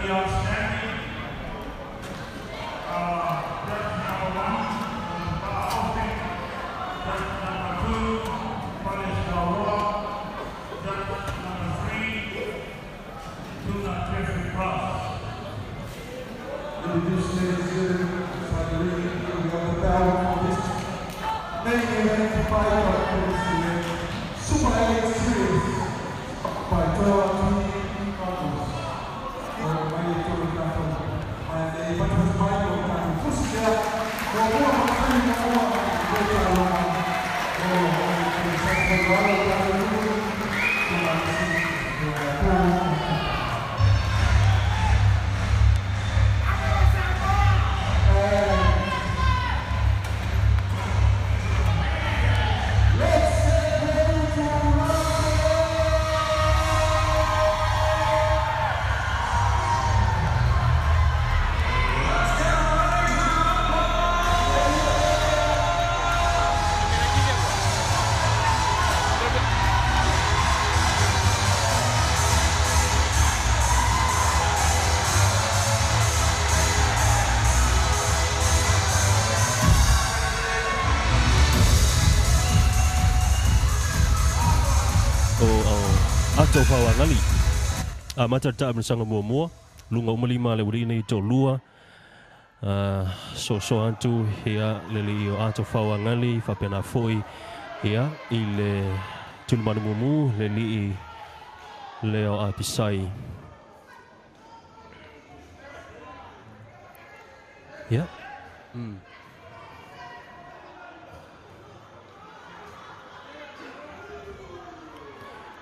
The outstanding judge number 1, Austin, judge number 2, Polish Kawa, judge number 3, Tuna Jeffrey Cross. Introduce ladies and gentlemen, inside the ring, we have the bell for this main event fight of this event, Super 8 Series by Toa Tui Let's get ready to rumble! O Ato Fauagali. Amata le taamilosaga muamua, luga uma lima le uali'i nei toalua, soasoa atu ia le alii o Ato Fauagali faapena fo'i ia i le tulimanu mumu le alii lea o Apisai. Ia.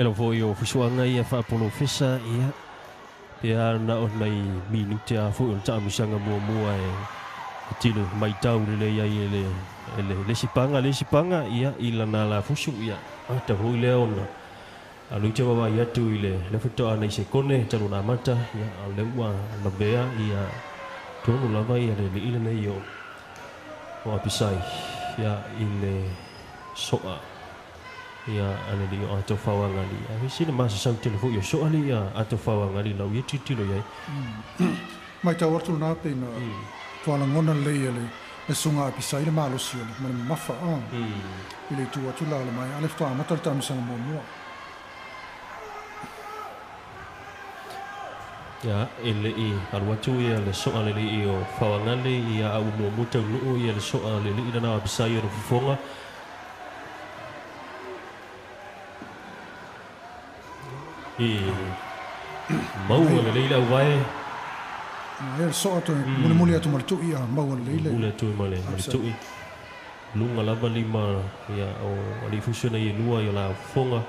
E lau foi o fusuaga ia faapolofesa ia pe a na o nai minute a foi o le taamisaga muamua e tilo maitau lelei ai e le e le le isi paga le isi paga ia i lana lafusu ia ata foi lea ona alu te vaavaai atu i le le faatoa nai sekone talu ona amata ia a o lea ua lavea ia tonu lava ia le alii lenei o o Apisai ia i le soa ia a le alii o Ato Fauagali. Ae sina masasau tele foi o soa alii a Ato Fauagali lau ia tilotilo i ai. Matau atu lena pei na toa lagona lelei e le susuga Apisai le malosi o le ma le mamafa i le itu atu la o le maea a le faatoa amata le taamisaga muamua. Ia, e le i alu atu ia le soa le alii o Fauagali ia a ua muamua taunuu ia le soa le alii lena o Apisai ona fofoga. I maua lelei le auvae. Ia le soa toe mulimuli atu ma le tui a maua lelei le. Mulimuli atu ma le tui. Luga lava lima ia o alii fusi nei e lua i o la fofoga.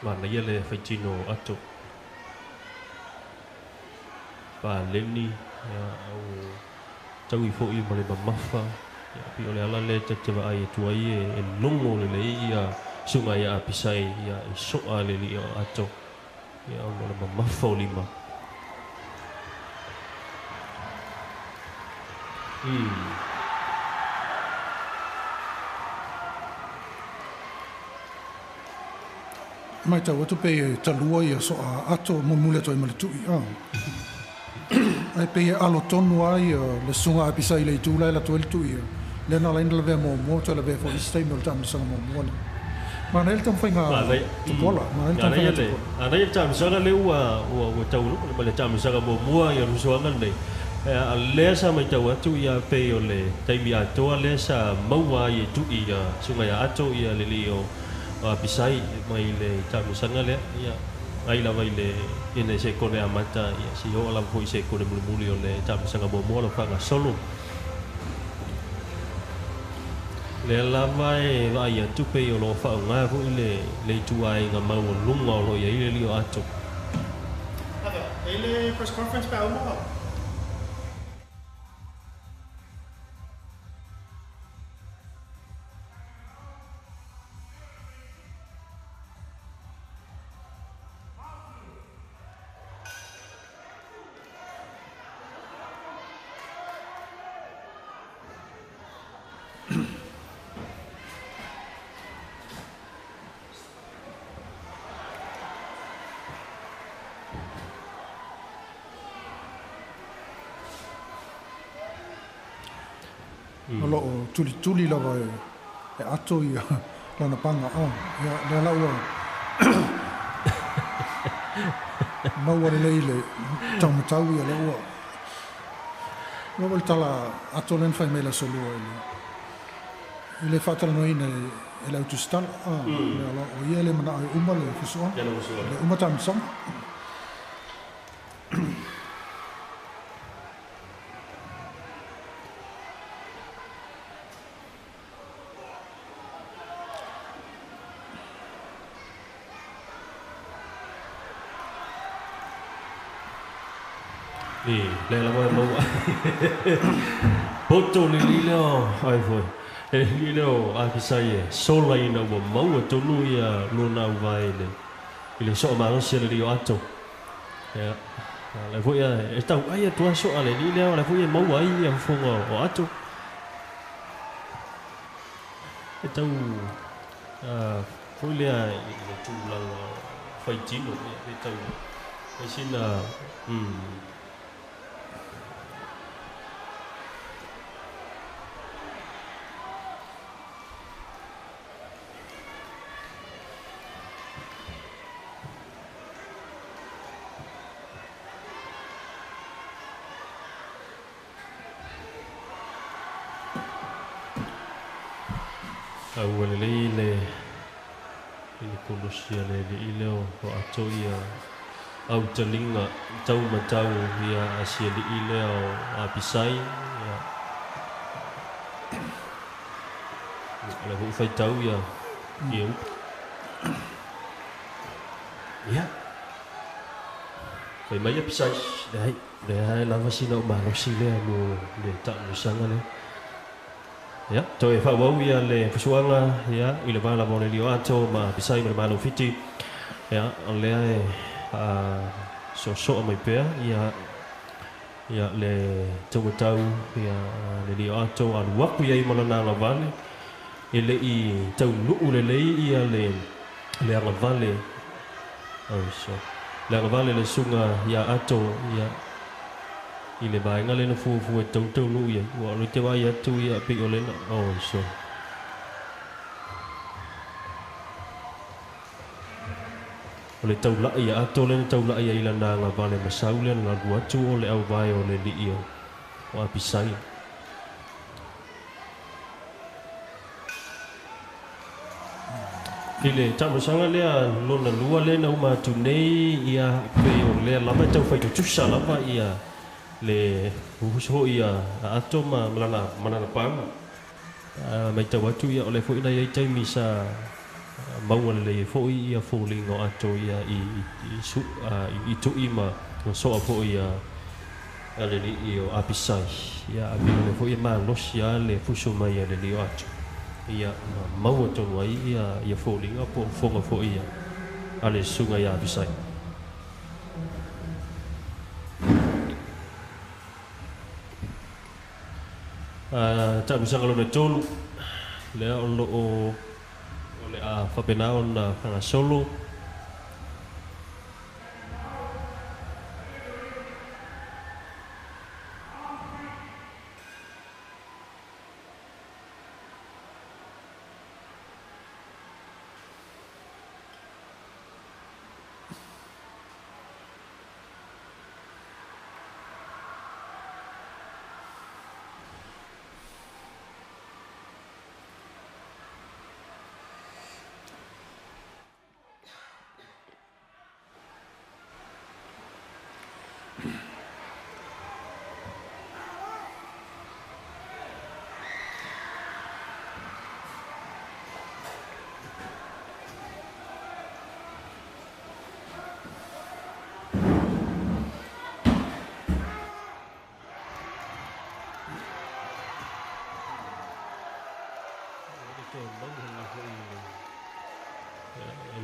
Manaia le faitino ato paleni ia au taui fo'i ma le mamafa ia pei o le ala lea ta te vaai atu ai e logo lelei ia susuga ia Apisai ia i soa le alii o ato ia ona o le mamafa o lima. Matau atu pei e talua ia soa ato mulimuli atu ai ma le tui a. Ae pei e alo tonu a ia le susuga Apisai i le itu la e latou ai le tui a. Lea na ala ai na lavea muamua toe lavea foi isi taimi o le taamilosaga muamua lea. Manaia le taumafaiga tupuola, manaia le taumafaiga tupuola. Manaia le taamilosaga lea ua ua taunuu ma le taamilosaga muamua ia Lusuaga lenei. A lea sa matau atu ia pei o le taimi atoa lea sa maua ai e tui ia susuga ia Ato ia le alii o Apisai mai le taamilosaga lea. Ia ai lava i le ina se kone amata ia si o lava foi se kone mulimuli o le taamisaga muamua lo faagasolo. Lea lava e vaai atu pei o loo faaaogā foʻi le ituaiga maualuga o loo iai le alii o Ato. E le press conference pe a uma. O loo tulituli lava e Ato ia lana paga ia lea la ua maua lelei le taumatau ia lea ua ua le tala Ato lea na fai mai le aso lua i le faatalanoaina e le autusitala lea la o ia e le manao e uma le fusuaga le uma taamisaga. Le lava e maua poto le lile o ai foi le lile o Apisai e sola ina ua maua tonu ia lona auvae i le soo malosi a le alii o Ato. Ia le foi e tau ai atu aso a le alii lea o le foi e maua ai ia fofoga o Ato. E tau foi lea i le tulaga faitino ia pe tau ai sina ua lelei le kolosi a le alii lea o Ato ia autaliga taumatau ia a si alii lea o Apisai ia o le foʻi faitau ia ia upu ia fai mai Apisai leai lea e lava sina ou malosi lea mo le taamisaga lea. Ia, toe faaauau ia le fusuaga ia i le va lava o le alii o Ato ma Apisai ma le Malo Fiti. Ia, o lea e soosoo mai pea ia ia le taumatau ia le alii o Ato alu aku iai ma lana agavale e leʻi taunuu lelei ia le agavale so le agavale le suga ia Ato ia i le vaega lena fuafua e tautaunuu iai ua o le te vaai atu ia pei o lena so o le taulai ia Ato lena taulai ai lana agavale masau lea na alu atu o le auvae o le alii o Apisai. I le taamisaga lea lona lua lea na uma atu nei ia pei o lea lava e taufai tutusa lava ia le fusu foʻi a Ato ma lana paga. Matau atu ia o le foʻi na iai taimi sa maua lelei ai foʻi ia foliga o Ato ia i tuʻi ma soa foʻi a le alii o Apisai. Ia a pei o le foʻi e malosi a le fusu mai a le alii o Ato ia ma maua tonu ai ia foliga po o foga foʻi a le susuga ia Apisai. Taamisaga lona tolu lea o loo o le a faapena ona faagasolo.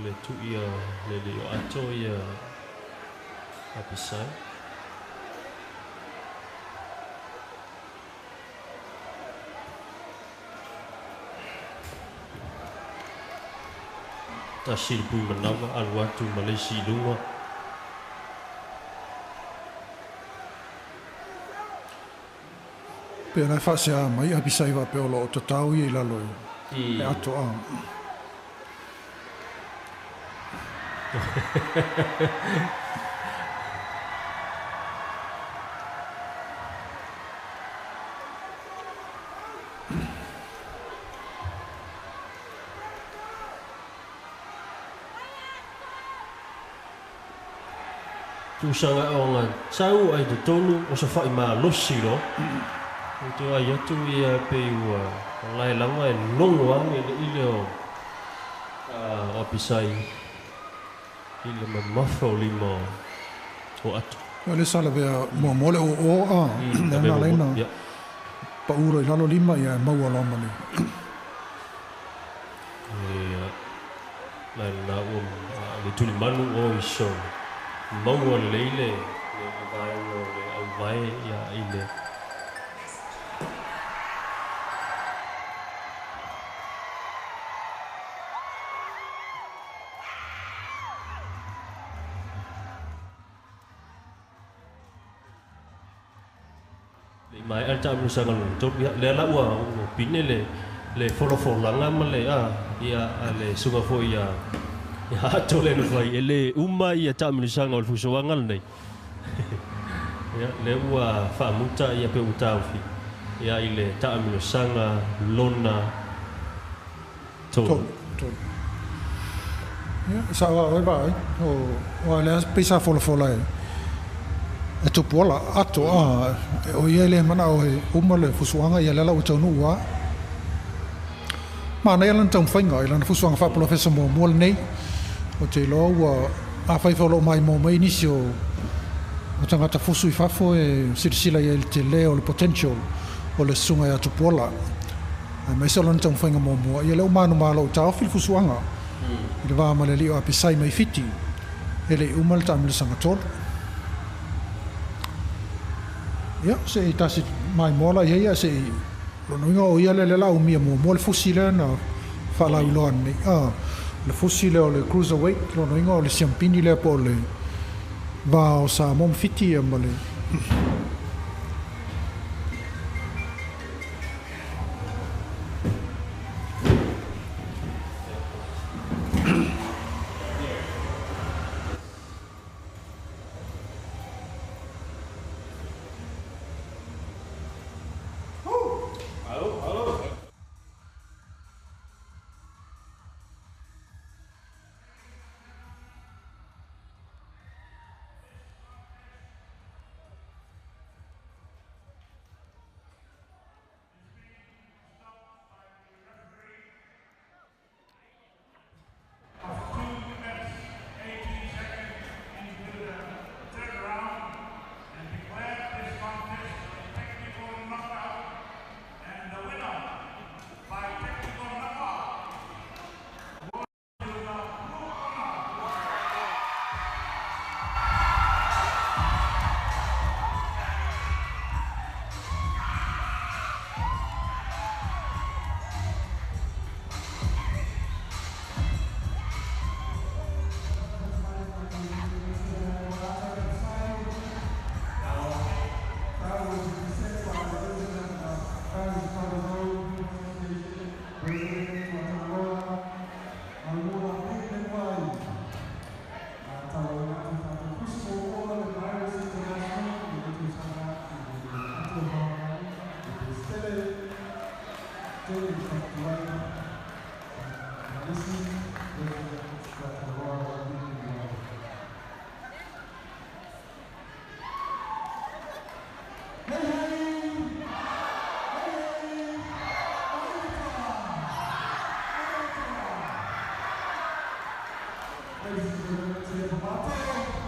Le tu'i a le le o ato ia Apisai. Tasi le pui manawa alu atu ma le isi i luga. Pe ona e faasea mai Apisai faapea o lo o tatau ia i lalo e ato a. Tūsanga o ngā tau ai te tonu o sa whai malosi ro. O te ai atu ia pe ua lai langa e longo ange le ile o Apisai i le mamafa o lima o atu. O le sa lavea muamua le o a le na laina pauro i lalo lima ia e maua loa ma le. Ia lai na ua le tulimanu o i so maua le le le vaenga o le auvae ia i le mai al taamilosaga lona tolu ia lea la ua pine le le folafolaga ma le a ia a le suga foi ia ia ato le na fai e le uma ia taamilosaga o le fusoaga lenei ia le ua faamuta ia pe ua taofi ia i le taamilosaga lona tolu. Ia sa oa oe vaai o a lea pei sa folafola e e tupu ola ato a o ia le mana o he uma le fusuaga ia le ala ua taunuu a manaia lana taumafaiga i lana fusuaga faapolofesa muamua lenei o te iloa ua afai foi o loo maimoa mai nisi o tagata fusu i fafo e silasila i ai le tele o le potential o le susuga ia Tupuola aemaise o lana taumafaiga muamua ia lea ua manumā lou taofi le fusuaga i le va ma le alii o Apisai mai Fiti e le'i uma le taamilosaga tolu. Ia se'i tasi maimoa la i ai ia se'i lona uiga o ia lea le la umia muamua le fusi lea na faalauiloa nei a le fusi lea o le cruiserweight lona uiga o le siampini lea po o le va o Samoa ma Fiti ia ma le Fia Pamato.